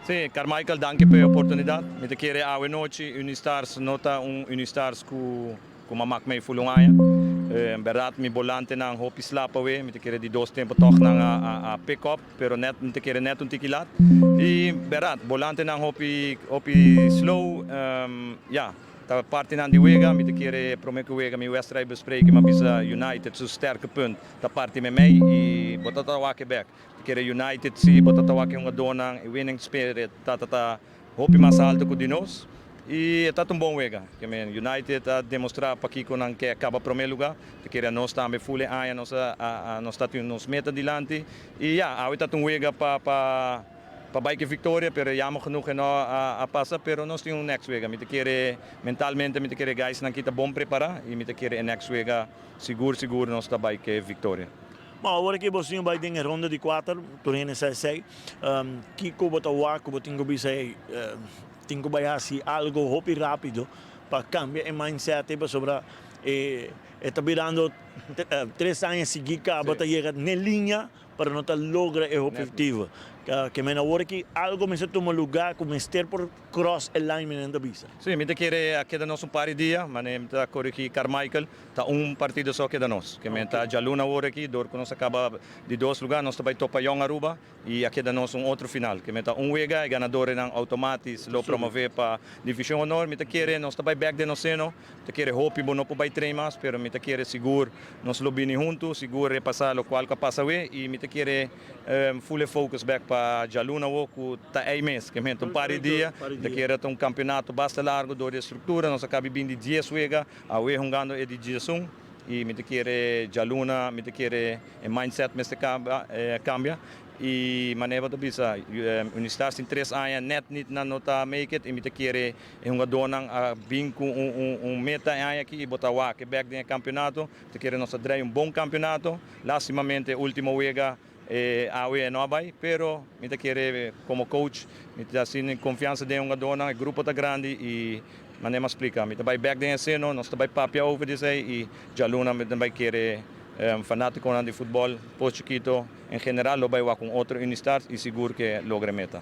Si, Carmichael, danki pa e oportunidad. Mi ta kere awe nochi Unistars no ta un Unistars cu m'a mak mee full un aña. En berdad mi volantenan hopi slap awe, mi ta kere di dos tempo toch nan a pick up, pero net mi ta kere net un tiki laat. Y berdad, volantenan hopi hopi slow, ja, ta partinan di wega. Mi ta kere prome cu wega mi wedstrijd bespreken, m'a bisa United su sterke punt ta parti mei y bo ta wak back. Kere United si bo ta wak un donan e winning spirit ta hopi mas halto cu di nos. Y ta un bon wega. Ke men United a demostra pakico nan kier caba prome lugar. Kere nos tambe full aña nos a nos ta tin nos meta dilanti. Y ja, awe ta un wega pa bay cu victoria, pero jammer genoeg no a pasa, pero nos tin un next wega. Mi ta kere mentalmente, mi ta kere guys nan ta bon prepara y mi ta kere next wega sigur sigur nos ta bay cu victoria. Ma awor cu bo bay den ronda di 4, tur hende sa esey, kico bo ta wak, bo tin cu bisa, tin cu bay haci algo hopi rapido pa cambia e mindset pa sobre ta birando 3 aña sigui caba ta yega na liña pa no ta logra e objetivo. Ke men awor cu algo mester tuma lugar cu mester por cross e line men ta bisa. Si, mi ta kere keda nos un par di dia, mas mi ta corigi Carmichael, ta un partido so keda nos. Ke men ta djaluna awor aki, dor cu nos a caba di dos lugar, nos ta bay topa Jong Aruba y aki keda nos un otro final. Ke men ta un wega e ganadornan automatico lo promove pa Division Honor. Mi ta kere nos ta bay back den nos seno, ta kere hopi bo no por bay train mas, pero mi ta kere sigur nos lo bini hunto, sigur repasa lo cual a pasa we y mi ta kere full focus back pa djaluna o cu ta e mes, ke men un par di dia, ta kere un campeonato basta largo door di structura, nos a caba bin di 10 wega, awe hungando e di 11 y mi ta kere djaluna, mi ta kere e mindset mester cambia y manera ta bisa Unistars tin 3 aña net niet na no ta make it y mi ta kere hungadornan a bin cu un meta aña aki y bo ta wak back den campeonato. Ta kere nos a draai un bon campeonato. Lastimamente ultimo wega awe no bay, pero mi ta kere como coach mi ta asina confiansa den hungadornan, e grupo ta grandi y manera m'a splica, mi ta bay back den escena, nos ta bay papia over di esey y djaluna mi ta bay kere fanatico di futbol Pos Chikito en general lo bay wak un otro Unistars y sigur cu logra meta.